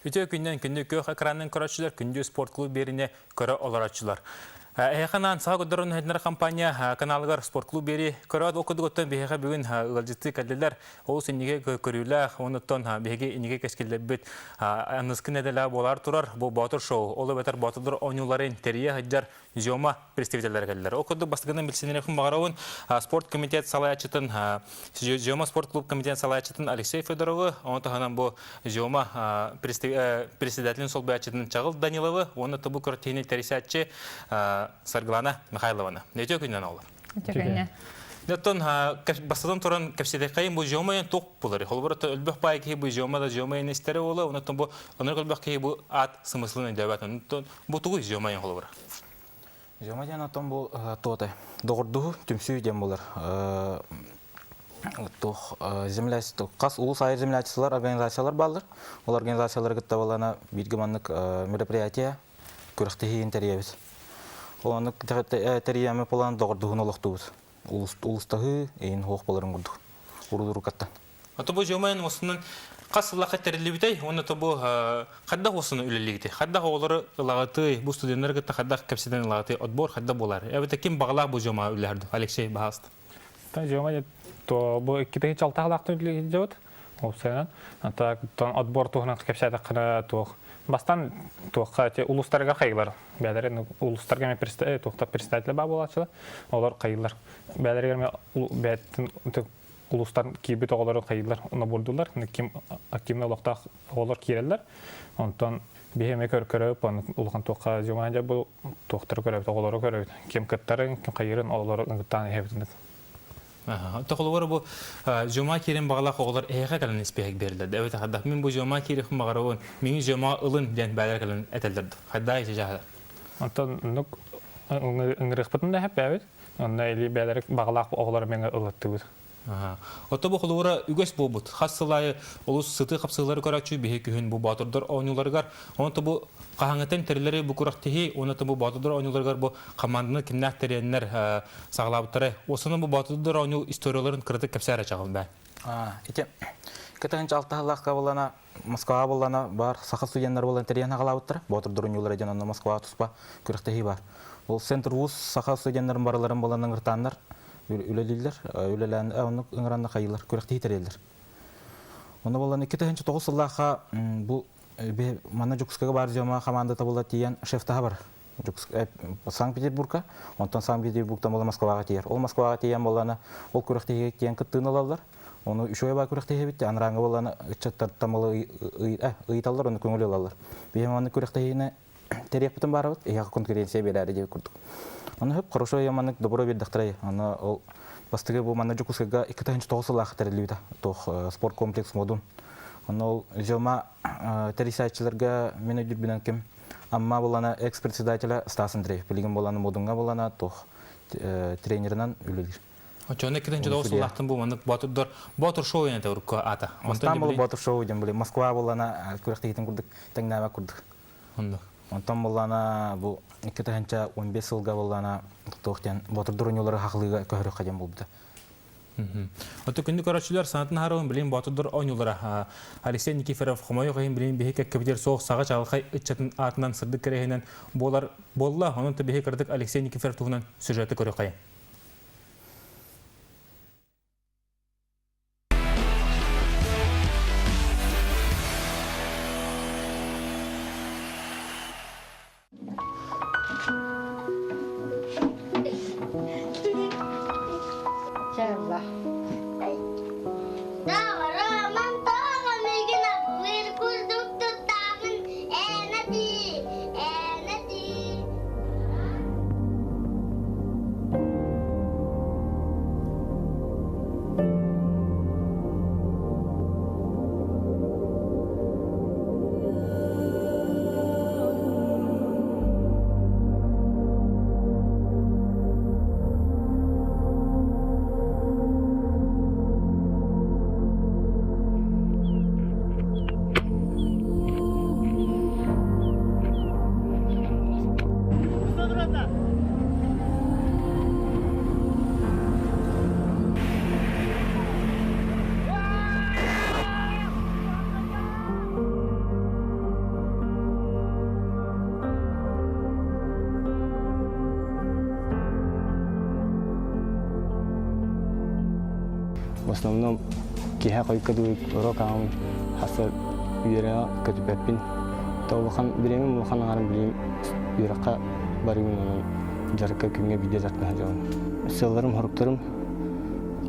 Үтүө күннэн күндү күөх экранын көрөөччүлэр, күндү спорт клуб биэрине көрө олороччулар. Эһиэхэ анаан Саха көрдөрөн иһитиннэрэр компания каналыгар спорт клуб биэри көрөөт, ол курдук оттон биһиэхэ бүгүн ыалдьыттыы кэллилэр. Олус инники көрүүлээх, онуттан биһиги инники кэскиллэрбит аныскы нэдэлэ буолар турар бу Боотур шоу, ол эбэтэр Боотурдар оонньууларын тэрийэ сылдьар Зёма представителлэрэ кэллилэр. Ол курдук бастакынан билсиннэриэхпин баҕарабын спорт комитет салайааччытын Зёма спорт клуб комитет салайааччытын Алексей Федоровы, ону таһынан бу Зёма председателин солбуйааччытын Чаҕыл Даниловы уонна тобу көртиһини тэрийсээччи Саргылана Михайлованы. Нөтө күннэн олор. Өтө Оттон бастатан туран кэпсэтиэххэйин бу Зёма туох булар? Холобур өлбөх баай киһи бу Зёма да Зёма истэрэ буола, онтон бу онор өлбөх киһи бу аат смыслын өйдөөбөт. Онтон бу тугуй Зёма холобура? Зёма диэн оттон бу туота доҕордуһу түмсүү диэн булар. Туох землячество хас улус аайы землячестволар организациялар бааллар. Ол организациялары кытта балана бииргэ маннык мероприятие күрэхтэһиин тэрийэбит. Ол оннук тэрийэми полан доҕордуһун олохтуубут. Улустаһыы иин хуох боларын курдук. Урулурукаттан. Ото бу Зёмайын осунун хас сыллаха тэриллибитэй уонна то бу хайдах осуну үлэлиигитий? Хайдах оҕолору ылаҕытый? Бу студенттары кытта хайдах кэпсэтэн ылаҕытый? Отбор хайдах буолар? Эбэтэ ким баҕалаах бу Зёма үлэлэһэр Алексей баһаалыста. Зёма то бу иккитин чалтаалаахтын үлэлиир Уопсайынан, так отбор туһунан кэпсээтэххинэ туох бастан туохха те улустарга хайылар. Бээлэрин улустарга мен туохта представитель баа буолааччылар. Олор хайылар. Бээлэригэр мен бэттин улустан киирбит оҕолору хайылар набордулар. Ким активно олохтоох оҕолор киирэллэр. Онтон биһи эмэ көрөп улахан туохха зюманя бу туохтары көрөбүт, оҕолору көрөбүт. Ким кыттарын, ким хайырын оҕолору ыҥыттаан иһэбит. Тоқолугар бу Зёма киирэн баҕалаах оҕолор эһиэхэ кэлэн испиэһик биэрэллэр. Эбэтэр хайдах мин бу Зёма киириэхпин баҕарабын, миҥи Зёма ылын диэн бээлэр кэлэн этэллэр. Хайдаа ити дьаһала. Онтон оннук ыҥырыахпытын да эһэппээбит. Онно или бээлэр баҕалаах оҕолор миҥэ ылаттыбыт. Ото бу холобура үгэс буолбут. Хас сыл аайы олус сытыы хапсыылары көрөөччү биһи күһүн бу боотурдар оонньууларыгар, онто бу хаһаҥытын тэрилэри бу күрэхтэһии, уонна бу боотурдар оонньууларыгар бу команданы кимнээх тэрийэннэр саҕалаабыттара. Осынан бу боотурдар оонньуу историяларын кыратык кэпсээр ачаҕын бээ. Ити кытыһын алтаһылаахка булана Москваҕа буллана бар саха студеннар буолан тэрийэн аҕалаабыттара. Боотурдар оонньуулара диэн онно Москваҕа туспа күрэхтэһии бар. Ол центр вуз саха студеннарын барыларын булан ыҥыртааннар үлэлииллэр, үлэлээн оннук ыҥыранна хайыылар, күрэхтэһии тэрийэллэр. Онно буолан 2009 сыллаахха бу манна Дьокуускайга баар Зёма хамаандата була тиийэн шефтаһа бар. Санкт-Петербургка, онтон Санкт-Петербургтан була Москваҕа тиийэр. Ол Москваҕа тиийэн буоллаана ол күрэхтэһиигэ тиийэн кыттыыны ылаллар. Ону үчүгэй баа күрэхтэһиэбит, анарааҥҥы буоллаана ыччаттартан була ыйыталлар, ону көҥүл ылаллар. Биһиги маннык күрэхтэһиини тэриэхпитин баарабыт, эһиэхэ конкуренция биэрээри диэбит курдук. Ону хөп хорошо я маннык добро биэрдэхтэрэй. Аны ол бастакы бу манна Дьокуускайга 2009 сыллаах тэриллибитэ туох спорткомплекс модун. Онно ол Зёма тэрийсээччилэргэ мин өйдүүрбүнэн ким Амма булана экс-председателя Стас Андреев билигин булана модунга булана туох тренеринэн үлэлиир. Оччоҕуна 2009 сыллаахтан бу маннык Боотурдар Боотур шоу диэн этэ урукку аата. Онтон был Боотур шоу диэн были Москва булана күрэхтэһиитин курдук тэҥнээбэт курдук. Оннук. Онтон буллана бу 2015 сылга буллана туох диэн Боотурдар оонньуулары хахылыыга көһөрүөххэ диэн буолбута. Отто күндү көрөөччүлэр санатын харуун билин Боотурдар оонньуулара Алексей Никифоров хомойуох иһин билин биһи кэккэбитигэр суох саҕа чаҕылхай ыччатын аатынан сырдык кэрэһинэн буолар буолла. Онон биһи кыратык Алексей Никифоров туһунан сюжеты көрүөххэйин. В основном киэһэ хойукка дылы уруок ааҕабын, хас үөрэҕи көтүппэппин. То улахан бириэмэм улахан аҥарын билигин үөрэххэ барыыбын онон дьарыкка күҥҥэ биирдэ дьарыктана сылдьабын. Сыалларым, соруктарым,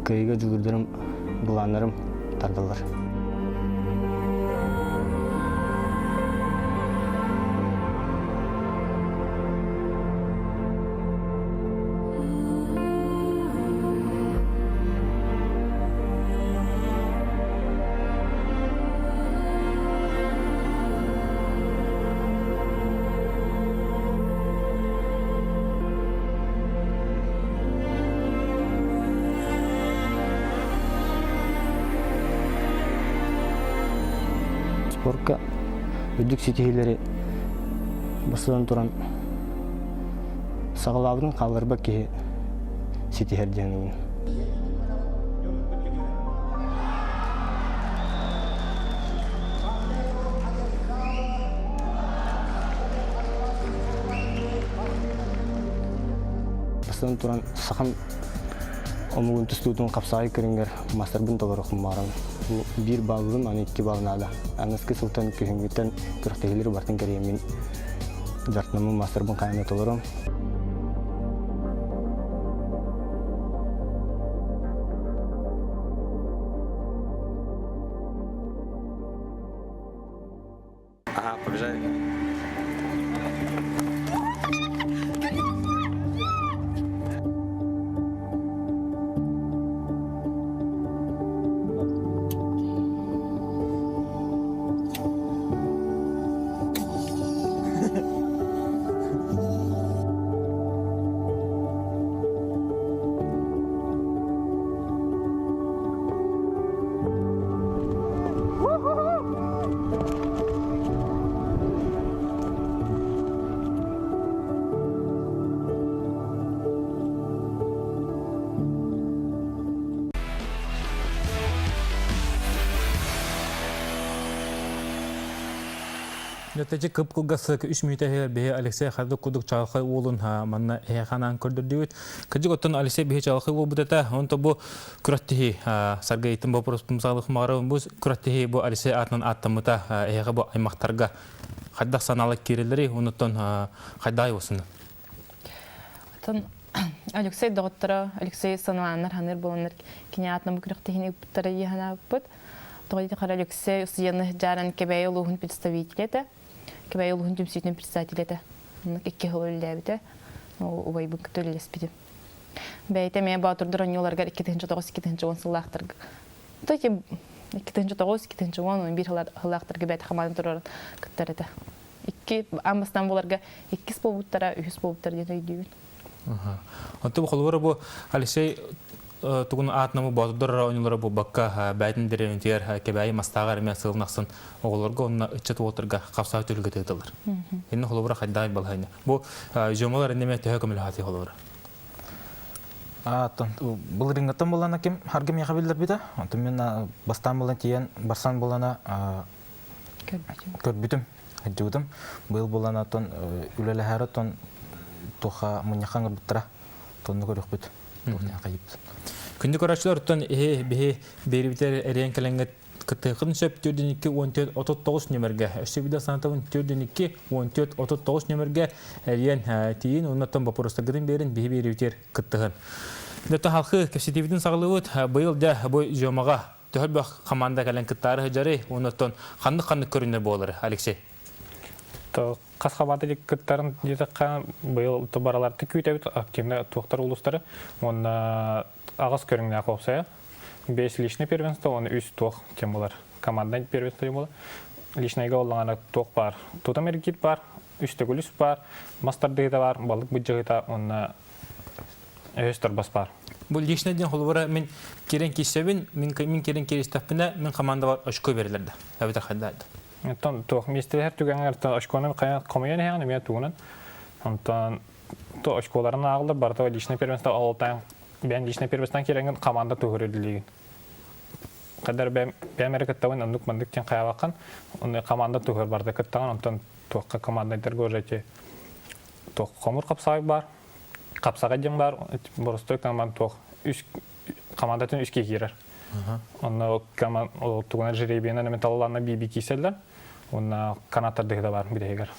кыайыыга дьулуурдарым, былааннарым тардаллар. Спорка үрдүк ситиһиилэри басылан туран саҕалаабытын хаалларбат киһи ситиһэр диэн ылын. Бастатан туран сахам омугун тустуутун хапсаҕай көрүҥэр мастарбын толоруохпун баҕарабын. Бу биир бааллым, аны икки баал наада. Аныгыскы сылтан күһүҥҥүттэн күрэхтэһиилэри барытын кэрийэммин дьарыктанаммын мастарбын хайаан да толоруом. Ага, побежали. Нөтөчү кып-кылгас үс мүнүүтэ биһи Алексей Хардык курдук чаҕылхай уолун манна эһэханаан көрдөрдүбүт. Кырдьык оттон Алексей биһи чаҕылхай уолбут этэ. Онто бу күрэхтэһии Саргыйтын боппуруоспун саҕалык маҕарабын бу күрэхтэһии бу Алексей аатынан ааттаммыта эһиэхэ бу аймахтарга хайдах санаалар киирэллэрий онуттан хайдаай уосуна Оттон Алексей доҕотторо Алексей санааннар ханыыр буоланнар кини аатынан бу күрэхтэһиини ыыппыттара дии санаабыппыт. Тоҕо диэтэххэ Алексей устудьуоннар дьааран Кэбээйи улууһун представителэ этэ. Кэбээйи улууһун түмсүүтүн председателэ этэ. Оннук икки сыл үлэлээбитэ. Убайбын кытта үлэлэспитим. Бэйэтэ эмиэ Боотурдар оонньууларыгар 2009-2010 сыллаахтарга 2009-2010 11 сыллаахтарга бэйэтэ хамаанда туруоран кыттар этэ. Икки аан бастаан буоларга иккис буолбуттара, үһүс буолбуттара диэн өйдүүбүн. Онтон холобура бу Алексей тугун аатынан Боотурдар оонньуулара буолбакка бэйэтин дэриэбинэтигэр Кэбээйи Мастааҕар эмиэ сылын ахсын оҕолорго уонна ыччат уолаттарга хапсаҕай түһүлгэтэ ыытыллар. Инна холобура хайдаҕай балаһыанньа. Бу Жомалар иннеме төһө көмөлөһөтүй холобура? Былырыыҥҥыттан булана ким харгы миэхэ биллэрбитэ. Онтон мин бастаан булан тиийэн барсан булана көрбүтүм, сылдьыбытым. Быйыл булан оттон үлэлэһэр оттон туха мунньахха ыҥырбыттара. Тонну көрүөхпүт. Күндү көрөөччүлэр, оттон иһи биһи биэрибитэр эриэн кэлэҥҥит кыттыаххын сөп 42 14 39 нөмерге өссө биир санатабын 42 14 39 нөмерге эрийэн тиийин уоннаттан боппуруостаргытын биэрин биһи биэрибитигэр кыттыһын. Дьэ халқы кэпсэтиибитин саҕалыыбыт. Быйыл дьэ бу Жомаҕа төһө элбэх команда кэлэн кыттаары сылдьарый уоннаттан ханнык-ханнык көрүҥнэр буолары Алексей? Хас хамаанда кыттарын диэтэххэ быйыл бараларды күүтэбит активно туохтар улуустары уонна аҕыс көрүҥнээх уопсайа бэс личный первенство уонна үс туох тем булар командный первенство буолар личныйга оллаҕана туох баар тутам эргиир баар үс төгүл үс баар мас тардыыта баар балык быдьаһыта уонна өһөс торбос баар Бу личный диэн холобура мин кирен киирсэбин, мин кирен кииристэхпинэ, мин командабар очко берилэр да. Эбэтэр хайда Оттон туох миэстэлэһэр түгэҥҥэр очкону хомуйан иһэҕин эмиэ тугунан. Онтон то очколарын ааҕыллар барыта личный первенство олтаан бэйэн личный первенстводан киирэҥҥин команда туһур үрдүлүүгүн. Хаддар бэйэм эрэ кыттабын оннук маннык диэн хайаабаккын онно команда туһур барыта кыттаҕын онтон туохха командайдарга уже эти туох хомур хапсаҕай баар хапсаҕай диэн баар боростуой команда туох үс командатын үс киһи киирэр. Онно тугунан жеребиянан эми талылаанна биби кииселлер. Уонна канаттар да бар бирэһигэр.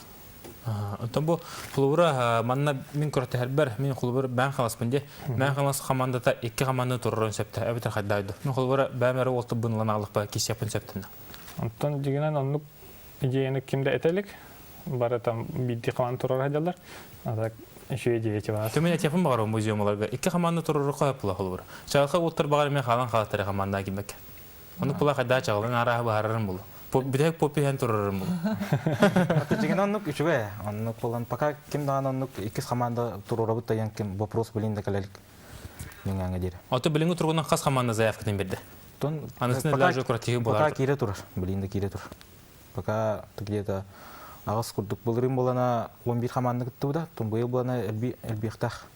Оттон бу холобура манна мин көртөһөрбөр мин холобур бээн халаспын де. Бээн халас командата икки команда турарын сөптө. Эбэтэр хайдайды. Мин холобура бээмэр уолтубун ылан аалықпа кисиаппын сөптүнна. Онтон дигинен оннук идеяны кимде этелик. Бары там бидди команда турар хадалар. А так еще идея бар. Төмен этепин бағар музеумаларга. Икки команда турары қойып холобура. Чалқа уолтар бағар мен халан халаттары команда кимбек. Оны пула хайда чалын араһы баарарым булу. Бүтәк попи һән турарым булу. Жеген оннук үчүгэй. Оннук болан пока ким даҕаны оннук иккис команда туруорабыт да ким вопрос билин да кэлэлик миңаңа дири. Ото билиңи тургунан хас команда заявкатын берди. Тон Анысына даже куратиги пока болар. кире турар. Билин да кире тур. Пока где-то аҕыс курдук былырыын болана 11 команда кыттыбыта. Тон быйыл болана элби элбиэхтаах.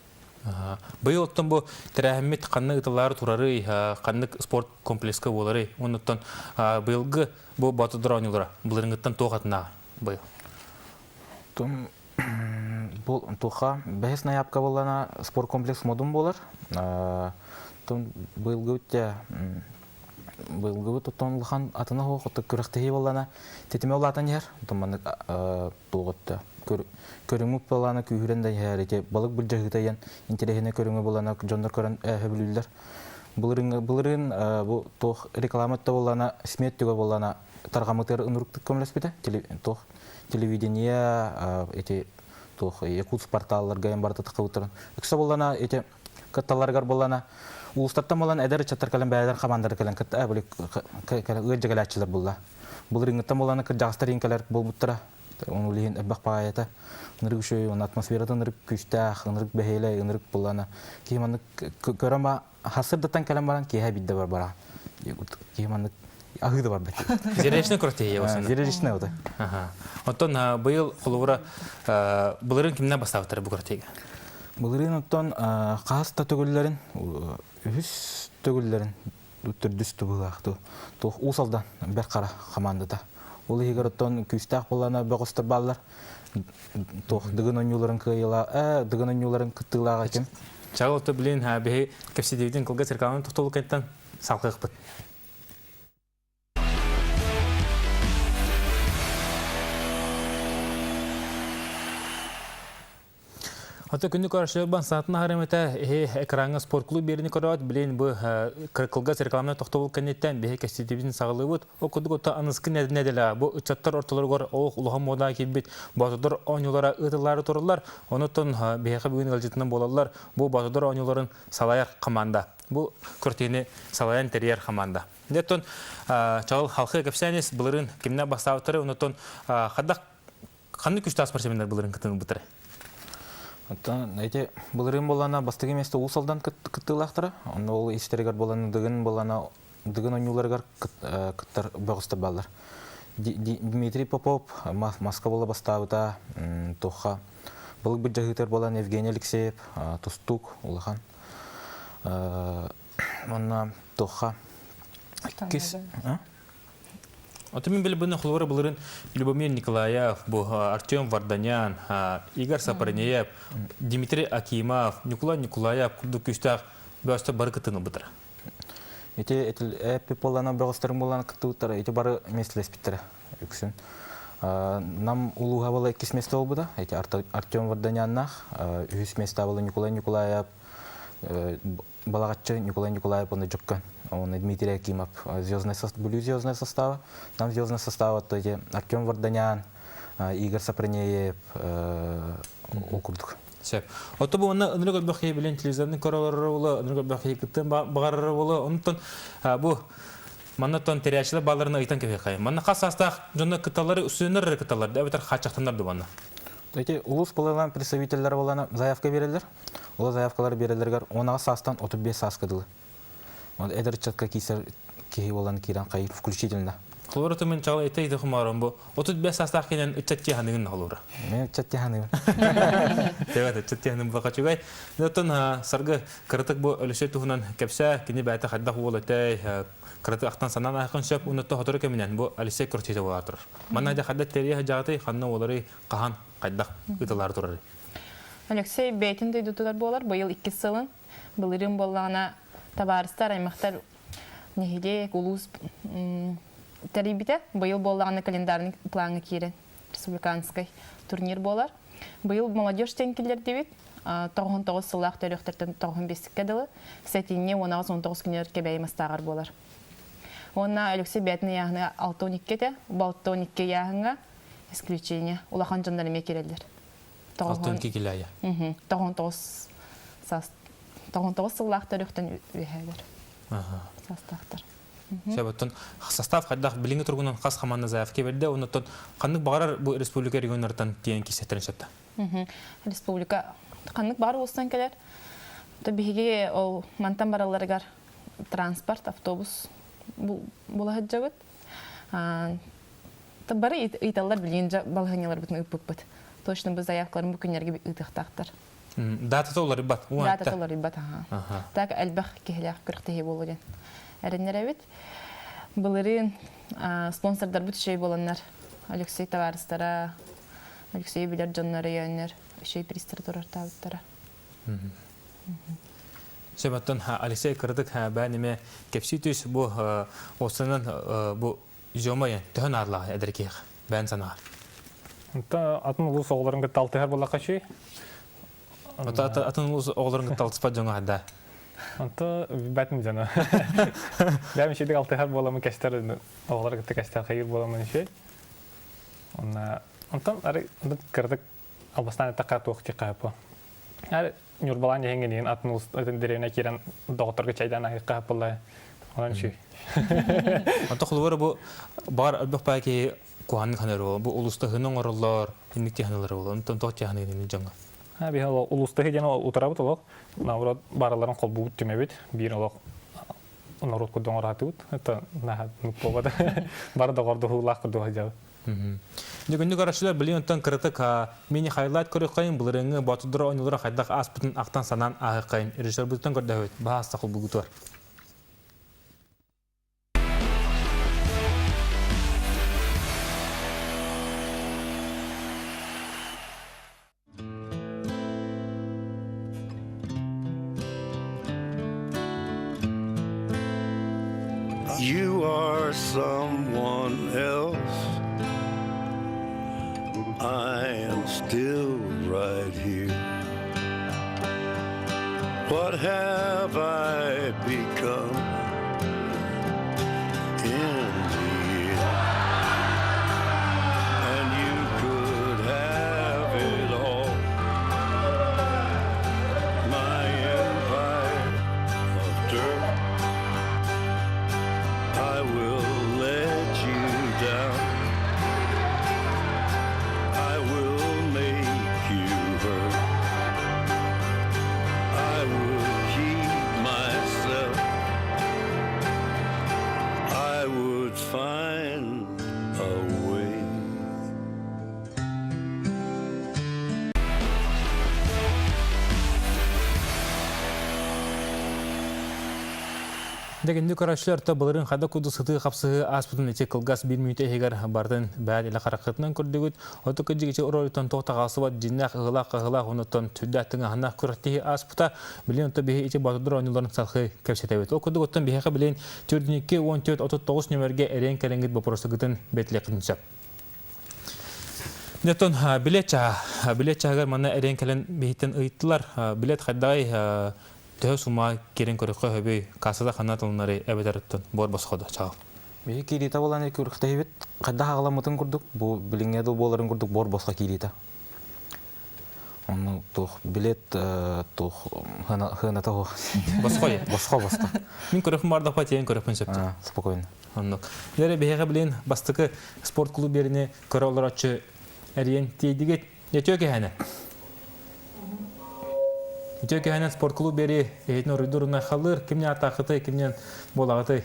Быйыл оттон бу тэрээһиммит ханнык ытыллаары турарый, ханнык спорт комплекска буоларый. Оннуттан быйылгы бу Боотурдар оонньуулара былырыҥҥыттан туох атынааҕа быйыл. Тон бу туха бэһис ноябка болана спорт комплекс модун болар. Тон быйылгы үттэ быйылгы тоттон улахан атына хо хоту күрэхтэһии боллана тетиме улаатан иһэр. Тон маннык туоҕутта көрүҥүп болана күүһүрэн да иһэр ити балык былдьаһыыта иэн интэриэһинэй көрүҥү болана дьоннор көрөн хөбүлүүллэр. Былырын былырын бу туох реклама боллана смет түгө боллана тарҕамытыгар ынырыктык көмөлөспүтэ туох телевидение эти туох Якутск порталларга барыта тахыбыттарын үксэ боллана эти кытталаргар боллана улустартан болан эдэр ыччаттар кэлэн бэйэлэр командалар кэлэн кытта били ыалдьа булла былырыҥҥыттан болана кырдьаҕастар иин кэлэр буолбуттара оны лиһин элбэх паайата ынырык үчүгэй уонна атмосферата ынырык күүстээх ынырык бэһиэлэй ынырык буллана киһи маннык көрөн ба хасырдаттан кэлэн баран киэһэ биирдэ бар бара киһи маннык аһыы да барбат Зрелищный крутые осыны. Зрелищный ота. Оттон быйыл холобура былырын кимнен бастабыттар бу крутыйга? Былырын оттон хас та төгүллэрин үһүс төгүллэрин төрдүс тубулаах туох Уус Алдан бэр хара командата. Ол иһигэр оттон күүстээх буоллаана бөҕөстөр бааллар. Туох Дыгын оонньууларын кыайыла Дыгын оонньууларын кыттыылааҕа ким? Чаҕыл то билин биһи кэпсэтиибитин кылгас рекламаны тохтолуккаттан салҕыахпыт. Ото күнү көрөшөбан саатын харымыта эһи экраҥҥа спорт клуб биэрини көрөөт билин бу кылгас рекламаны тохтобул кэнниттэн биһи кэпсэтиибитин саҕалыыбыт. Ол курдук ото аныскы нэдиэлэ бу ыччаттар ортолоругар олох улахан муодаҕа киирбит Боотурдар оонньуулара ыытыллаары тураллар. Онуттан биһиэхэ бүгүн ыалдьытынан буолаллар бу Боотурдар оонньууларын салайар команда. Бу күртиини салайан тэрийэр команда. Деттон чаҕыл халхы кэпсээнис былырын кимнэ бастаабыттары онуттан хадах ханнык күчтээх спортсменнар былырын кытынылбыттара? Оттон эти былырыын буоллаана бастакы место Уус Алдан кыттыылаахтара. Онно ол истэригэр буоллаана Дыгын буоллаана Дыгын оонньууларыгар кыттар бөҕөстөр бааллар. Дмитрий Попов Москва буола бастаабыта туохха былык былдьаһыытыгар буолан Евгений Алексеев тустуук улахан. Онно туохха иккис Ото мин билбин холобура былырын Любомир Николаев, бу Артем Варданян, Игорь Сапарнеев, Дмитрий Акимов, Николай Николаев курдук күүстээх бөҕөстөр бары кыттыны ылбыттара. Ити эпи буоллана бөҕөстөрүн буоллана кыттыбыттара, ити бары миэстэлэспиттэрэ үксүн. Нам улууһа буола иккис место буолбута. Ити Артем Варданяннаах, үһүс место буола Николай Николаев, Балаҕаччы Николай Николаев уонна Дьөккөн уонна Дмитрий Акимов звездный Бүлүү звездный состава. Нам звездный состава то эти Артем Варданян, Игорь Сапрынеев ол курдук. Сөп. Ото бу онно ынырык өлбөх киһи билен телевизорны көрөлөрө була, ынырык өлбөх киһи кыттын баҕарара була. Онтон бу манна тон тэрээчилэр бааларына ыйтан кэбиһиэххэ. Манна хас саастаах дьонно кытталлары үстүннэр эрэ кытталлар, эбэтэр хааччахтаннар ду манна? Эти улус буолан представительлэр буолан заявка биэрэллэр. Ол заявкалар биэрэллэригэр 16 саастан 35 сааска дылы. Эдэр ыччатка киисэр киһи буолан киирэн хайыр включительно. Холобура мен чаҕыл этэй ити хумаарым бу 35 саастаах кэнэн ыччат тиэханыгын холобура. Мен ыччат тиэханыгын. Тэбэт ыччат тиэханыгын бакачугай. Оттон саргы кыратык бу Өлөсөй туһунан кэпсээ, кини бэйэтэ хайдах уол этэй, кыратык ахтан санаан аахын сөп, уонна хотору кэминэн бу Алексей Крутита буолар турар. Манна дьэ хайдах тэрийэ сылдьаҕытый, ханна уоларый, хаһан, хайдах ыытылаары турарый? Алексей бэйэтин дойдутугар буолар, быйыл иккис сылын. Былырыын буоллаҕына табаарыстар, аймахтар. Нэһилиэк, улуус тэрийбитэ. Быйыл буоллаҕына календарный плаҥҥа киирэн республиканскай турнир буолар. Быйыл молодежь диэн киллэрдибит. 99 сыллаах төрүөхтэртэн 95-кэ дылы сэтинньи 18-19 күнүгэр Кэбээйи Мастааҕар буолар. Уонна Алексей бэйэтин ыйааһына 6-12 этэ. Бу 6-12 ыйааһыҥҥа исключение. Улахан дьоннор эмиэ киирэллэр. 6-12 килэйэ. 99 саас 99 сыллаах төрүөхтэн үөһээлэр. Састаахтар. Сөп, состав хайдах билиҥҥи туругунан хас хамаанда заявка берде, оннуттан ханнык баҕарар бу республика регионнарыттан тиийэн киирсэттэрин сөптө. Республика ханнык баҕар улуустан кэлэр. Биһиги ол мантан баралларыгар транспорт, автобус була сылдьабыт. Бары ыйталлар билигин дьэ балаһыанньаларбытын ыыппыппыт. Точно бу заявкаларын бу күннэргэ ыытыахтаахтар. Датата уларыйбат. Датата уларыйбат, аха. Так элбэх киһилээх күрэхтэһии буолуо диэн эрэннэрэбит. Былырыын спонсордарбыт үчүгэй буоланнар Алексей табаарыстара, Алексей билэр дьоннор өйөөннөр үчүгэй пристары турартаабыттара. Сөп оттон Алексей кыратык бээн эме кэпсии түс бу осынан бу изюма төһөн аарлаах эдэр киһиэхэ бээн санаҕар. Онто атын улуус оҕолорун кытта алтыһар буоллахха үчүгэй. Атын улуус оҕолорун кытта алтыспат дьоҥо да. Онто билбэтим дьоно. Бэйэм үчүгэй алтыһар буоламмын кэстэр оҕолору кытта кэстэр хайыр буоламмын үчүгэй. Онна онтон ары кыратык албастаан эттэххэ туох диэххэ сөп. Ары Ньурбалаан иһиҥҥин атын улус атын дэриэбинэ киирэн доҕотторго чайдаан аһыахха сөп Онон үчүгэй. Онто холобура бу баар элбэх баа киһи куһаҕаннык саныыр бу улуустаһыыны оҥороллор, инник тиһаналар буолар. Онтон туох тиһаныгын дьоҥҥо? Биһи улуустаһыы диэн утарабыт олох. Наоборот, барыларын холбуубут түмэбит. Биир олох норуот курдук оҥоро Это наһаа буолбата. Бары доҕордоһуулаах курдук сылдьабыт. Бүгүннүк арашылар билин онтон кыратык мини хайлайт көрүөххэйин былырыҥҥы боотурдара оонньуулара хайдах ааспытын ахтан санаан ааһыаххайын режиссербытыттан көрдөһөбүт баһаста холбугутугар. You are someone else. I am still right here. What have I become in the year? And you could have it all. My empire of dirt. I will let you down. I will make you hurt. I would keep myself. I would find a way. Дэгинни көрөөччүлэр то былырын хада куду сытыы хапсыһы ааспытын ичи кылгас биир мүнүүтэ иһигэр бардын бэйэт илэ хараххытынан көрдүгүт. Оту кыдьык ичи оройуттан туох таҕаасыбат дьиннээх ыһылаах-хаһылаах онуттан сүрдээх тыҥаһыннаах күрэхтиһи ааспыта. Билин онто биһи ичи Боотурдар оонньууларын салхыы кэпсэтэбит. Ол курдук оттон биһиэхэ билин 42 14 39 нөмерге эриэн кэлэҥҥит боппуруостаргытын бэтилиэххитин сөп. Нетон билет чаһа. Билет чаһыгар манна эриэн кэлэн биһиттэн ыйыттылар. Билет хайдаҕай төһө сума киирэн көрөххө хөбүй кассада ханна тылынары эбэтэр буор босходо чаал. Биһи киириитэ буолан күрүхтэһибит хайдах аҕаламмытын курдук бу билиҥҥэ дыл буоларын курдук буор босхо киириитэ. Онну туох билет туох хыаната суох. Босхо Босхо босхо. Мин көрөхүм бардахпа тиэн көрөхпүн сөптө. Спокойно. Оннук. Лere биһиэхэ билин бастакы спорт клуб берини көрө олороччу эрийэн тиийдигит. Үтүө киһэне. Үтүө киһэнэн спорт клуб бери эһитин оруйдуруна халыр кимне атаахытай кимнен буолаҕытай.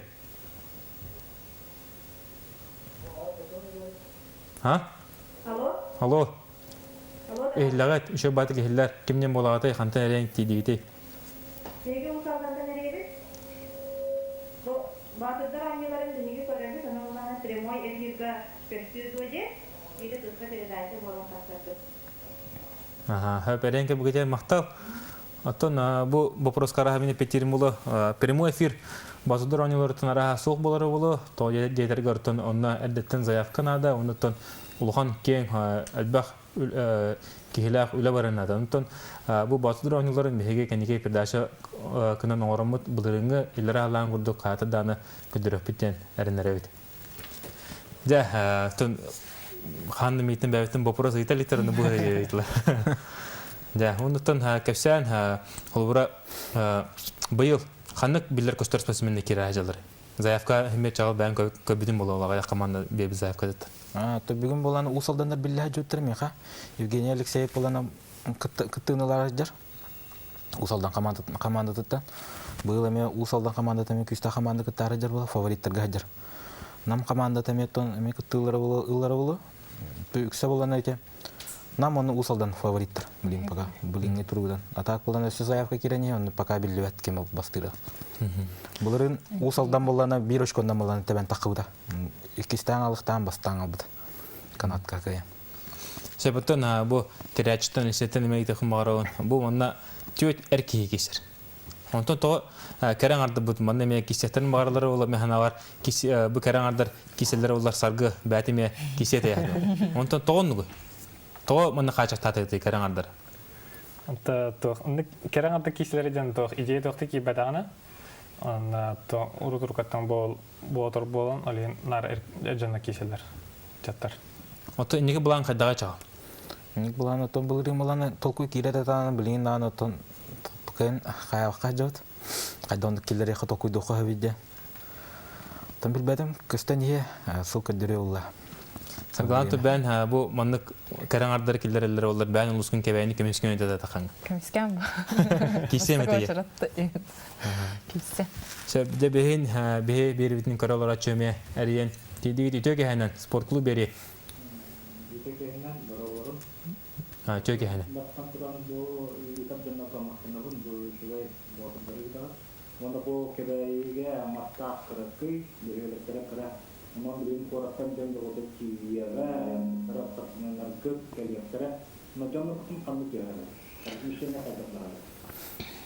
А? Алло. Алло. Иһиллэҕит, үчүгэй баатык иһиллэр. Кимнен буолаҕытай, хантан эрэйэн тиийдигитий? Биһиги Уус-Алдантан эрэйбит. Бу Баатырдар оонньууларын биһиги көрөбүт, ону булаһан прямой эфирга көстүө дуо диэн, или туспа передача буолан тахсар дуо? Аха, хөп эрэйэн кэбигитэ махтал. Оттон бу вопрос араһа мин эппиттиирим буолуо. Прямой эфир Батыдар оонньууларыттан араһа суох буолара буолуо. Тоҕо диэтэргэ оттон онно эрдэттэн заявка наада, оннуттан улахан киэҥ элбэх киһилээх үлэ барар наада. Онтон бу Батыдар оонньууларын биһиги кэнники передача кынан оҥороммут былырыыҥҥы иллэрэ халаан курдук хаата дааны көрдөрүөхпүт диэн эрэнэрэбит. Дьэ, тун хаан миитин бэбитин вопрос ыйыта литераны бу ыйытла. Дьэ, оннуттан кэпсээн холобура быйыл ханнык биллэр көстөр спортсменны киирэ дьаллар. Заявка химме чаҕыл бэйэн көбүтүн буолуоҕа команда биэби заявка дэтта. То бүгүн болан Уус Алданнар биллэһэ дьүттэр миэхэ Евгений Алексеев болан кыттыыналар дьар. Уус Алдан командатыттан. Быйыл эмиэ Уус Алдан командата эмиэ күүстээх команда кыттаары дьар була, фавориттарга сылдьар. Нам командата эмиэ тон эмиэ кыттыылара була, ыллара була. Үксэ булан эти Нам оны Уус Алдан фавориттар билин пока билиҥҥи туругунан. А так булан өссө заявка киирэн иһэ, онно пока биллибэт ким бастыыра. Былырыын Уус Алдан буллана биир очконнан буллана тэбэн таххыбыта. Иккистээн алыхтаан бастаан албыта. Канатка кыйа. Сөбөттөн бу тирээччиттэн исеттен эме ыйтыхын баҕарабын. Бу манна түөт эр киһи кисер. Онтон тоҕо кэрэ аҥардыбыт манна эмиэ кисиэхтэрин баҕараллара буолла механалар бу кэрэ аҥардар киселлэрэ буоллар саргы бэйэтэ эмиэ кисиэ тэйэһэ. Онтон тоҕо оннугу? Тоҕо манна хаачахтаатыгытый кэрэ аҥардар? Онто туох оннук кэрэ аҥардар киселлэрэ диэн туох идея туохта киирбэтэҕинэ онно то урут урукаттан буол буотор буолан ол иһин наар эр дьонно кииселлэр чаттар. Ото инники былаан хайдаҕа чаҕа? Инник былаан оттон былырыын былаан толкуй киирэ татаан билигин даҕаны оттон кыайан хайаабакка сылдьабыт. Хайда оннук киллэриэххэ толкуйдуохха сөбүй диэн. Оттон билбэтим, көстөн иһиэ, сыл көрдөрүө буолла. Саргылаан Турбээн бу маннык кэрэ аҥардары киллэрэллэр оллар бээн улускун кэбээни көмүскүн өйдөтө тахаҥ. Көмүскээн бу. Кисе метеге. Кисе. Сөп дьэ биһин биһи биэрбитин көрө олороччу эмиэ эрийэн тиийдигит үтүө кэһэнэн спорт клуб бери. Үтүө кэһэнэн баралларын. Үтүө кэһэнэн. Бастан туран бу ыытар дьонно махтанабын бу үчүгэй боотурдары ыытаҕыт. Уонна бу Кэбээйигэ Мастаах кыракый, бөһүөлэктэрэ кыра. Онон билигин куораттан дьон бөҕөтө тиийиэҕэ, айанньыттара, спортсменнаргыт кэлиэхтэрэ. Но дьонноргутун ханнык түһэрэр? Размещение хайдах барарый?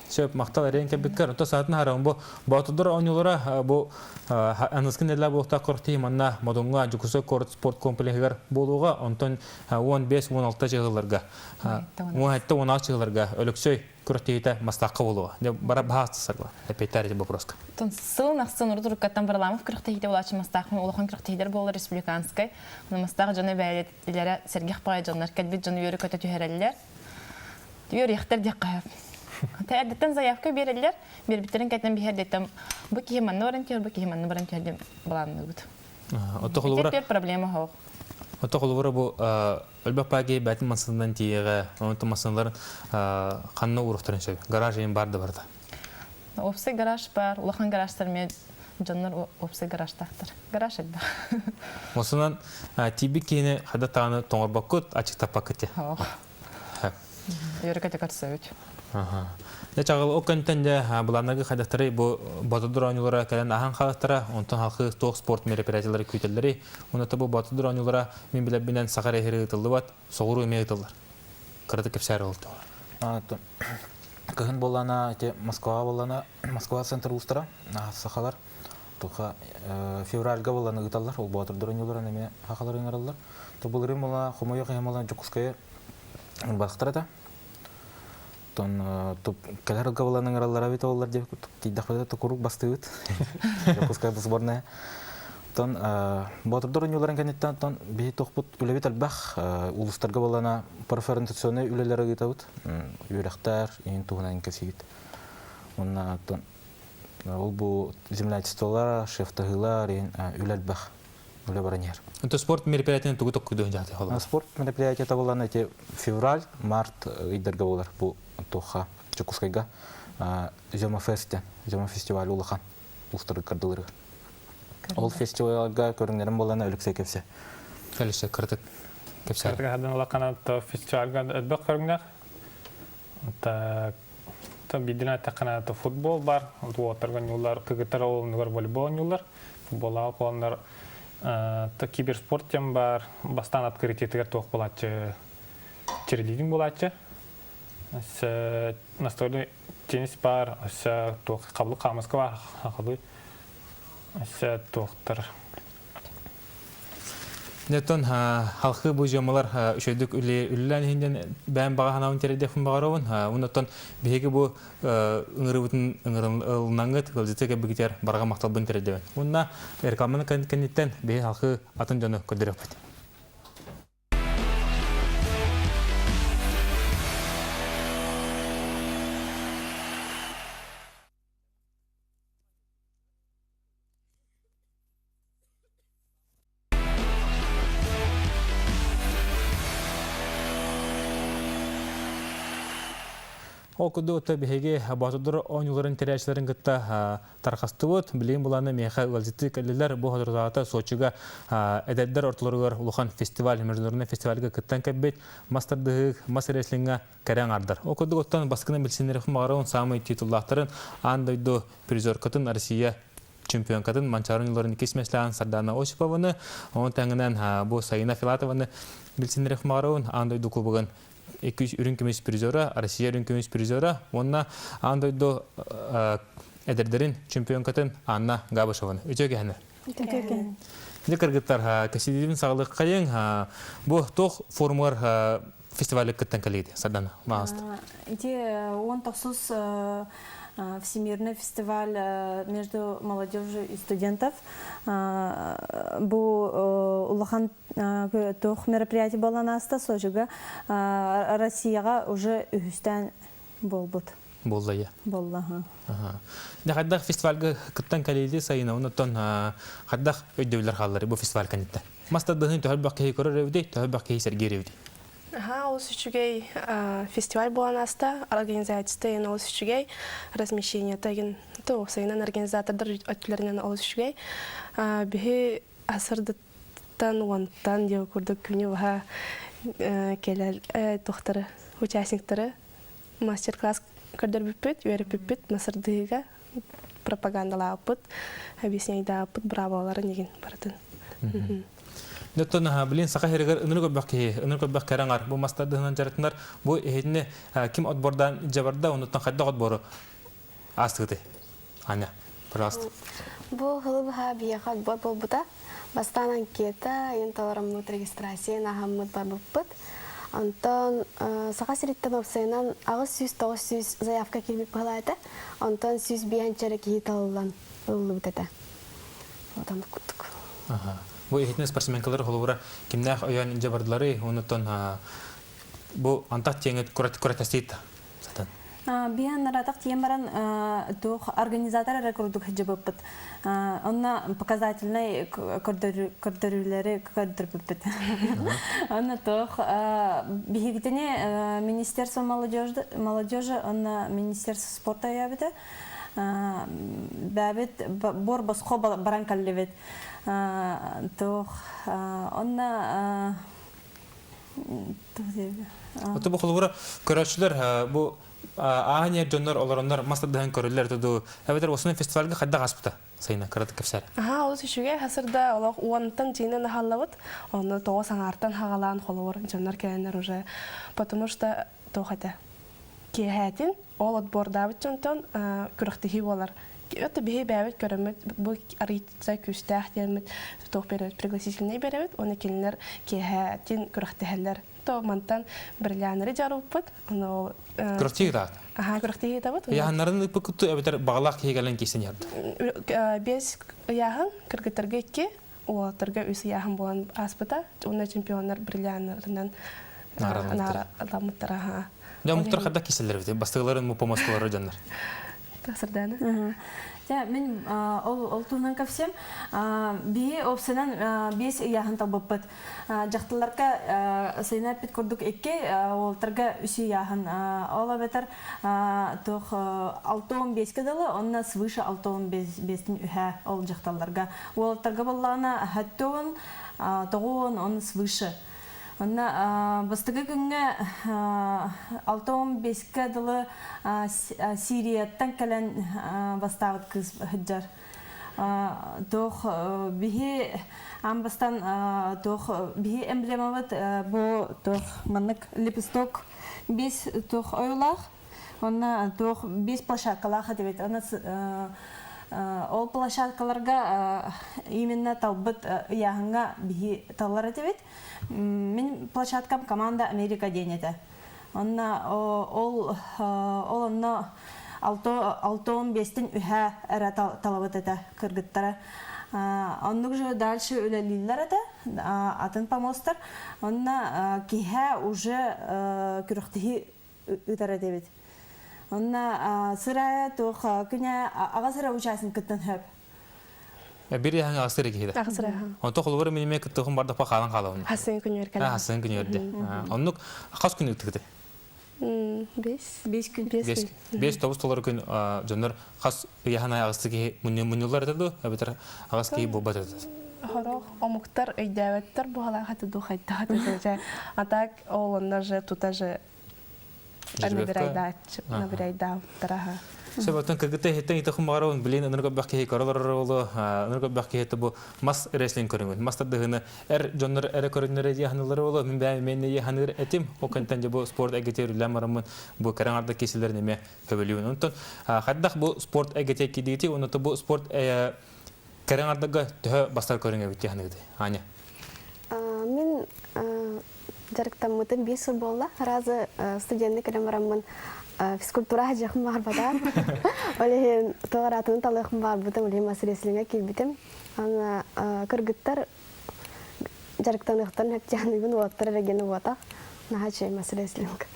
Сөп, махтал эрэйин кэлбиккэр. Онто саатын харабын бу Боотурдар оонньуулара бу аныскын нэдиэлэ буолуохтаах күрэхтэһии манна Модуҥҥа Дьокуускай куорат спорт комплекһыгар буолуоҕа. Онтон 15-16 чыһылларга 17-16 чыһылларга Өлөксөй күрэхтэһиитэ Мастаахха буолуоҕа. Дьэ бара баһаастасарга эппиэттээр ити вопроска. Сыл ахсын урут уруккаттан Варламов күрэхтэһиитэ булааччы Мастаах улахан күрэхтэһиилэр буолар республиканскай. Мастаах дьоно бэйэлэрэ сэргэх баҕайы дьоннор кэлбит дьону үөрэ-көтө түһэрэллэр. Үөрүйэхтэр диэххэ сөп. Эрдэттэн заявка биэрэллэр, биэрбиттэрин кэтэн биһэрдэттэн бу киһи манна баран түһэр, бу киһи манна баран түһэр диэн былаанныыбыт. Ото холобура проблема суох. Ото холобура бу өлбөх пааги бәтин массыынан тиийэҕэ, онтон массыналарын ханна уурухтарын сөп. Гараж эйин бар да барда. Опсай гараж бар, улахан гаражтар мен дьоннор опсай гаражтаахтар. Гараж элбэх. Осунан тиийбит киһини хада тааны тоҥорбоккут, ачыктаппаккыт те. Үөрэ-көтө көрсөбүт. Дьэ чаҕыл ол кэнтэн дьэ былааннаргы хайдахтарый бу Ботодор оонньуулара кэлэн аһан хаалыктара, онтон халқы туох спорт мероприятиелары күүтэллэрий? Уонна бу Ботодор оонньуулара мин билэрбинэн саха эрэ ыытыллыбат, соҕуруу эмиэ ыытыллар. Кыратык кэпсээр ол Кыһын буоллаана ити Москва буоллаана Москва центр уустара сахалар туха февральга буоллаана ыыталлар ол Боотурдар оонньууларын эмиэ сахалар ыҥыраллар. То былырыын буолла хомойуох иһин буолла Дьокуускайы ылбатахтар этэ. Оттон кэлэр ылга буолан ыҥыраллара эбит оллар диэбит тиийдэхпитинэ куруук бастыыбыт. Дьокуускай сборная. Оттон Боотурдар оонньууларын кэнниттэн оттон биһи туохпут үлэбит элбэх. Улуустарга буоллана профориентационнай үлэлэри ыытабыт. Үөрэхтэр иһин туһунан кэпсиибит. Уонна оттон ол бу землячестволар, шефтаһыылар иһин үлэ элбэх. Үлэ баран иһэр. Это спорт мероприятиен тугу токкуйдуон дьааты холобур? Спорт мероприятиета буолан эти февраль, март ыйдарга буолар бу туохха Дьокуускайга Зема фест Зема фестиваль улахан улустары кардылырыгар. Ол фестивальга көрүҥнэрин буолан Өлөксөй кэпсэ. Өлөксөй кырдык кэпсэ. Кырдык хадан улахан фестивальга элбэх көрүҥнээх. То биирдин эттэххинэ то футбол бар, уоттарга оонньууллар, кыргыттар оонньуулар волейбол оонньууллар. Футболлаах оонньууллар то киберспорт диэн бар, бастаан открытиетыгар туох буолааччы, черлидинг буолааччы. Өссө настольный теннис бар, өссө туох хабылык хаамыска бар, хабылык. Өссө туохтар. Нетон халхы бу жомалар үчөйдүк үлэлээн иһинден бэйэм баҕа санаабын тиэрдиэхпин баҕарабын. Оннуттан биһиги бу ыҥырыбытын ыҥырылнаҥҥыт ыалдьыты кэлбикитигэр барҕа махталбын тиэрдэбин. Уонна рекламаны кэнниттэн биһи халхы атын дьону көрдөрүөхпүт. Ол курдук биһиги Боотурдар оонньууларын тэрээччилэрин кытта тарҕастыбыт. Билигин буланы миэхэ ыалдьыттыы кэллилэр. Бу соторутааҕыта Сочига эдэрдэр ортолоругар улахан фестиваль, международный фестивальга кыттан кэлбит мас тардыһыы, мас рестлингэ кэрэ аҥардар. Ол курдук оттон баскына билсиннэрэх маҕарыын саамай титуллаахтарын аан дойду призеркатын Россия чемпионкатын Манчаары оонньууларын иккис миэстэлээн Сардана Осипованы, ону тэҥинэн бу Саина Филатованы билсиннэрэх маҕарыын аан дойду кубогын 200 үрүҥ көмүс призера, Россия үрүҥ көмүс призера уонна аан дойду эдэрдэрин чемпионкатын Анна Габышеваны. Үтүө кэһэни. Үтүө кэһэни. Дьэ кыргыттар, кэсидибин саҕалык хайың, бу туох форумугар фестиваль кыттан кэлиэти Сардана маҕаста. Ити 19 Всемирный фестиваль между молодежью и студентов бу улахан туох мероприятие буолан ааста Сочига Россияҕа уже үһүстээн буолбут. Буолла я. Буолла. Дьэ хайдах фестивальга кыттан кэлиили сайына оннуттан хайдах өйдөбүллэр хааллар бу фестиваль кэнниттэн? Мас тардыһын төһө элбэх киһи көрөр эбитий, төһө элбэх киһи сэргиир эбитий? Аха, олус үчүгэй фестиваль буолан ааста. Организацията ен олус үчүгэй, размещениета ген то сайынан организатордар өттүлэринэн олус үчүгэй. Биһи асырдыттан уонтан диэ курдук күнү баһа кэлэр тохтары участниктары мастер-класс көрдөрбүппүт, үөрэппиппит масырдыыга пропагандалаабыппыт, объясняйдаабыппыт браволарын игин барытын. Оттон билин саха сиригэр ынырык өрбөх киһи, ынырык өрбөх кэрэ аҥар бу мастардыһынан дьарыктанар бу иһитини ким отбордаан дьабарда, онуттан хайдах отбору аастыгыты? Аня, пожалуйста. Бу хылы быһа биһиэхэ отбор буолбута. Бастаан анкета, ийэн толороммут регистрация аһаммыт барбыппыт. Онтон Саха сириттэн уопсайынан 800-900 заявка киирбит быһалаата. Онтон 105 эрэ киһи талыллан ыллыбыт этэ. Отон курдук. Бу иһитинэ спортсменкалар холобура кимнээх өйөөн илдьэ бардыларый? Онуттан бу антах тиэҥит куратастыйта сатан. Биһан наратах тиэн баран туох организатор эрэ курдук сылдьыбыппыт. Онно показательнай көрдөрүүлэри көрдөрбүппүт. Онно туох биһигитини Министерство молодежи, онно Министерство спорта өйөөбүтэ. Бэбит бор босхо баран кэллибит. Туох онно Ото бу холобура көрөөччүлэр бу ааһан иһэр дьоннор олороннор мас тардыһан көрөллөр туду эбэтэр осунан фестивальга хайдах аспыта сайына кыратык кэпсээр. Аха олус үчүгэй хасырда олох уонтан дьиэнэн аһаллабыт онно тоҕо саҥаартан хагалаан холобур дьоннор кэлэннэр уже потому что туох этэ киэһээтин ол отбордаабыт дьонтон күрэхтэһии буолар это биһи бэйэбит көрөммүт бу арыйца күүстээх диэммит туох биэрэбит пригласительнай биэрэбит уонна кинилэр киэһээтин күрэхтэһэллэр то мантан бриллианнары дьарыппыт ону күрэхтиһии таат аха күрэхтиһии табыт ыйааһыннарын ыыппыккыт эбэтэр баҕалаах киһи кэлэн киирсэн иһэрдэ биэс ыйааһын кыргыттарга икки уолаттарга үс ыйааһын буолан ааспыта уонна чемпионнар бриллианнарынан наараламмыттара Дьэ омуктар хайдах киирсэллэр эбит бастыгыларын мупомосколору дьоннор Сардаана. Дьэ, мин ол ол туһунан кэпсиэм. Биһи опсанан биэс ыйааһын талбыппыт. Дьахталларга сайына эппит курдук икки, уолаттарга үс ыйааһын. Ол эбэтэр туох 65-ке дылы, онно свыше 65-тин үһэ ол дьахталларга. Уолаттарга буоллаҕына 70, 90, он свыше. Онно бастакы күҥҥэ 65-ке дылы Сирияттан кэлэн бастаабыт кыыс сылдьар. Туох биһи аан бастаан туох биһи эмблемабыт бу туох маннык лепесток. Бес туох ойулаах, онно туох бес площадкалаах этибит. Онно ол площадкаларга именно талбыт ыйааһыҥҥа биһи таллар этибит. Мин площадкам команда Америка диэн этэ. Онно ол ол онно алтон бестен үһэ эрэ талабыт этэ кыргыттара. Оннук же дальше үлэлииллэр этэ атын помостар. Онно киһэ уже күрөхтиһи ыытар этибит. Онно сырая туох күнэ аҕа сыра участник кыттан хөп. Бир яһаң аҕыс киһи. Аҕыс эрэ. Онто холобур миниме кыттыхын бардапа хаалан хаалабын. Хасын күн үөр кэлэ. Хасын күн үөрдэ. Оннук хас күн ыттыгыты? Бес. Бес күн. Бес. Бес тобус толору күн дьоннор хас ыйаһан аҕыс киһи мунньуллар этэ ду, эбэтэр аҕыс киһи буолбат этэ. Хорох омуктар өйдөөбөттөр буолаах этэ ду хайдах этэ. А так ол онно же тута же набирайдааччы набирайдаабыттара Сөбөтөн кыргытта иһиттен итэ хуммагарабын билин ынырга бөх киһи көрөлөр олу ынырга бөх киһи бу мас рестлинг көрүҥүн мас тардыһыны эр дьоннор эрэ көрүннэрэ дии ханыылар олу мин бэйэм мен дии ханыыр этим ол кэнтэн бу спорт эгитер үлэм бараммын бу кэрэҥ арда киселер неме хөбөлүүн онтон хайдах бу спорт эгите кидиити онно бу спорт кэрэҥ ардага төһө бастар көрүҥ эбит дии ханыгыты Аня Мин дьарыктаммытым биир сыл буолла. Разы студенты кэлэн бараммын физкультура дьиэхим баарбата. Ол иһин туох талыахым баарбытым, ол иһин мас рестлиҥҥэ киирбитим. Аны кыргыттар дьарыктаныахтарын сөптөөхнүгүн уолаттар эрэ гена буотах. Наһаа үчүгэй мас рестлинг.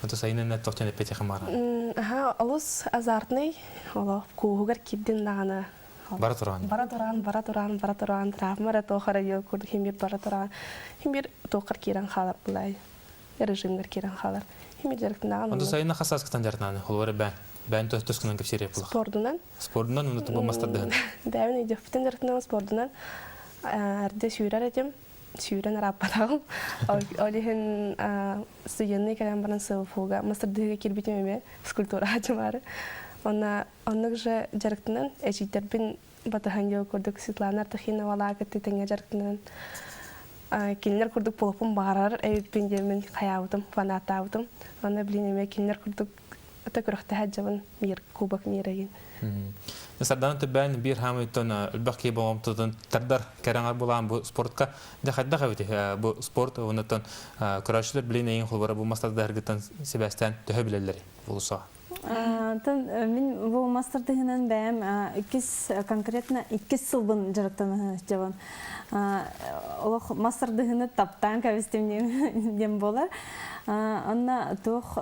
Ото сайынын тохтон эппетихим баар. Аха, олус азартный, олох кууһугар киирдин даҕаны Бара туран. Бара туран, бара туран, бара туран, травма эрэ туох эрэ диэн курдук хим бир бара туран, хим бир туоххар киирэн хаалар былай, режимгэр киирэн хаалар. Хим бир дьарыктанааҕын Онто сайына хас сааскытан дьарытнааны, холуор бээн. Бээн төс гынан кэпсиэрэ булах. Спордунан. Спордунан уну тубу мастардыһын. Бэйэбин өйдөхпүтүн дьарыктанан спордунан эрдэ сүүрэр этим, сүүрэн арааппатаҕым. Ол иһин студенный кэлэн баран СВФУга мастардыһыга киирбитим эмиэ физкультура дьымаары. Онно Оннук же дьарыктанан эдьиийдэрбин батыһан диэл курдук Светлана Артахиновалаа кытта тэҥҥэ дьарыктанан кинилэр курдук буолуохпун баҕарар эбиппин диэммин хайаабытым, фанаттаабытым. Аны билин эмиэ кинилэр курдук ата күрэхтэһэ дьабын мир кубок мира Сардаана Төбөөн биир хаамыйтан элбэх киһи болҕомтотун тардар кэрэҥэр булаан бу спортка дьэ хайдах эбит бу спорт оннуттан көрөөччүлэр билин эйин холбора бу мастардаһаргыттан сибээстээн төһө билэллэр болусаҕа Антон мин бу мастер-тыһынан бэйэм иккис конкретно иккис сылбын дьарыктана сылдьабын. Олох мастер-дыһыны таптаан кэбистим диэн буолар. Онно туох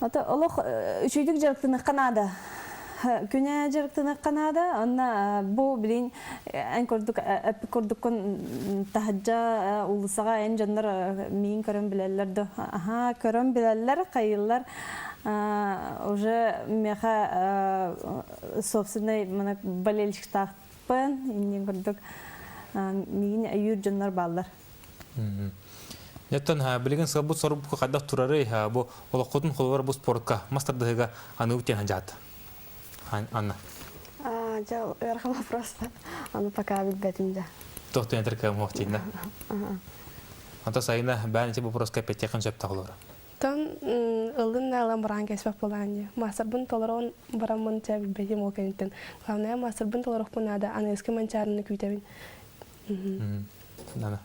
олох үчүгдүк дьарыктаныахха наада. Күнэ дьарыктаныахха наада. Онно бу билин эн курдук эппит курдуккун таһырдьа уулуссаҕа эн дьоннор миин көрөн билэллэр да аха көрөн билэллэр хайыыллар уже миэхэ собственный мана болельщиктаахпын иннин курдук миин өйүүр дьоннор бааллар Неттон билигин сылбыт сорубукка хайдах турарый бу олоххутун холобура бу спортка мастардыһыга аныыбыт диэн жаат Анна. Дьэ, ыарахан вопрос. Аны пока билбэтим дьэ. Туох тэнэтэр кыам хуох тиинна. Ата сайына бээн ити вопроска эппэттиэххин сөп тахылыр. Тон ылын налан баран кэспэх буолаан дии. Маастарбын толорон бараммын чэ билбэтим ол кэнниттэн. Главное маастарбын толорохпун наада аныгыскы манчаарыны күүтэбин. Нана.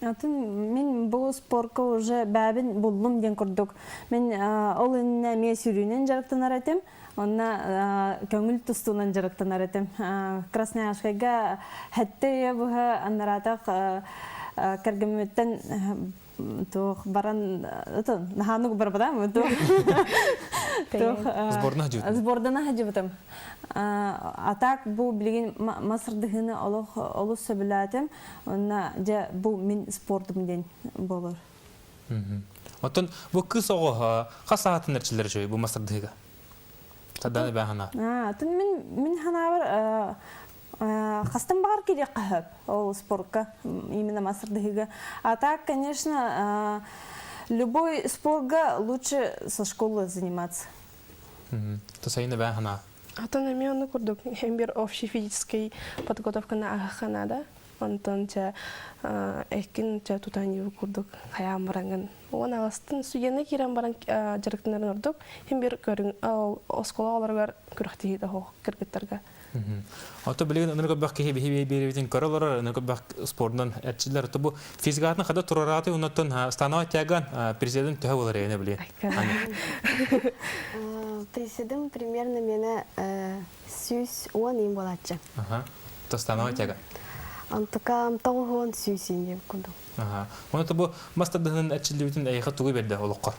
Атын мин бу спорка уже бэбин буллум диэн курдук. Мин ол иннинэ эмиэ сүүрүүнэн дьарыктанар этим. Онно көҥүл тустуунан дьарыктанар этим. Красноярскайга хэттэ үйэ быһа аннараатах кэргэммиттэн туох баран наһаанук барбатам туох Сборна хадьыбытым. Сбордана хадьыбытым. А так бу билигин масырдыһыны олох олус сөбүлээтим. Онно дьэ бу мин спортум диэн болор. Оттон бу кыз оҕо хас саатын эрчиллэр үчүгэй бу мастардыһыга? Сардана баа ханаа. Атын мин мин ханаабар хастан баҕар кириэххэ сөп ол спортка именно мастардыһыга. А так, конечно, любой спортга лучше со школы заниматься. Тасайына баа ханаа. Атын эмиэ онну курдук, эм бир общий физический подготовканы аһахха наада. Онтон чэ эккин чэ тутан юу курдук хайаан бараҥын. Уон аҕыстын студенна киирэн баран дьарыктанарын ордук. Хим бир көрүҥ оскуола оҕолоругар күрэхтэһии да суох кыргыттарга. Ото билигин ынырык элбэх киһи биһи биэрэбитин көрө олорор, ынырык элбэх спордунан эрчиллэр. Ото бу физикатын хада турорааты оннуттан становой тяган президент төһө болар эне билигин? Приседым примерно мене 110 им болаччы. Ага. То становой тяга. Онтукам тоҕуһуон сүүс им курдук. Ага. Оны бу мас тардыһынан эрчиллибитин эйиэхэ тугу берде олоххор?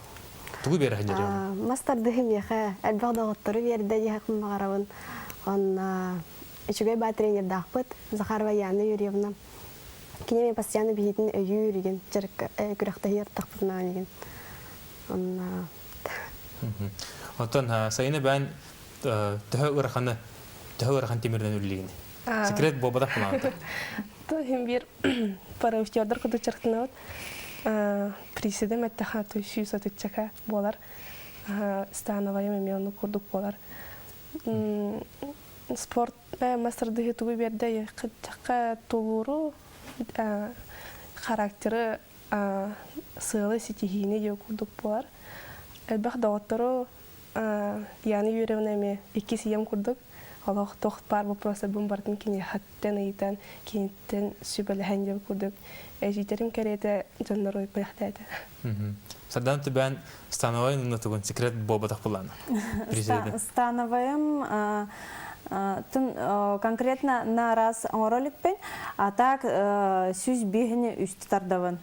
Тугу бере ханжарыам? Мас тардыһым миэхэ элбэх доҕоттору биэрдэ диэхпин баҕарабын. Онно үчүгэй баа тренердаахпыт Захарова Яна Юрьевна. Кини мен постоянно биһитин өйүүр игин күрэхтэһии артахпытынан игин. Онно Оттон сайыны бээн төһө ыраханы төһө ырахан тимирден үллигин? Секрет буолбатах буолаата. То хим бир паравтёрдар курдук чарктынабыт. Приседем эттэхэ 130 буолар. Становайым эмиэ оннук курдук буолар. Спорт мастардыһы тугу биэрдэ кыччакка тулууру, характеры, сыалы ситиһиини диэн курдук буолар. Элбэх доҕоттору Яна Юрьевна эмиэ иккис ийэм курдук олох туох баар вопростарбын барытын киниэхэттэн ыйытан, киниттэн сүбэлэһэн диэн курдук эдьиийдэрим кэриэтэ дьоннору күрэхтээтэ. Сардан түбээн становой нунатугун секрет буолбатах булаана. Становойым конкретно на раз оҥоро иликпин, а так 105-ни үстү тардабын.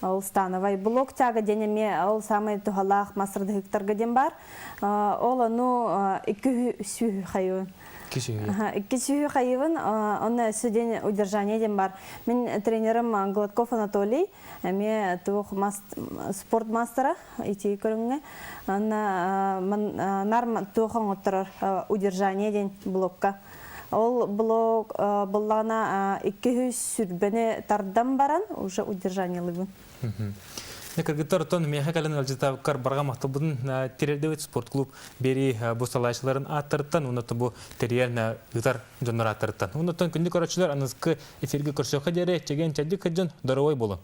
Ол становой блок тяга диэн эмиэ ол самый туһалаах мастардыһыктарга диэн бар. Ол ону икки сүүһү хайыбын. Икки сүүһү хайыбын, онно өссө диэн удержание диэн бар. Мин тренерым Гладков Анатолий, эмиэ туох спорт мастера ити көрүҥҥэ. Онно нар туох оҥотторор удержание диэн блокка. Ол блок буллаҕына 220 тардан баран уже удержаниелыыбын. Кыргыттар оттон миэхэ кэлэн ыалдьытаабыккар барҕа махталбытын тириэрдэбит спортклуб бери бу салаачыларын ааттарыттан уонна бу тэрийэр ыытар дьоннор ааттарыттан. Оннуттан күндү көрөөччүлэр аныгы эфиргэ көрсүөххэ диэри чэгиэн чэбдик сылдьан доруобай буолун.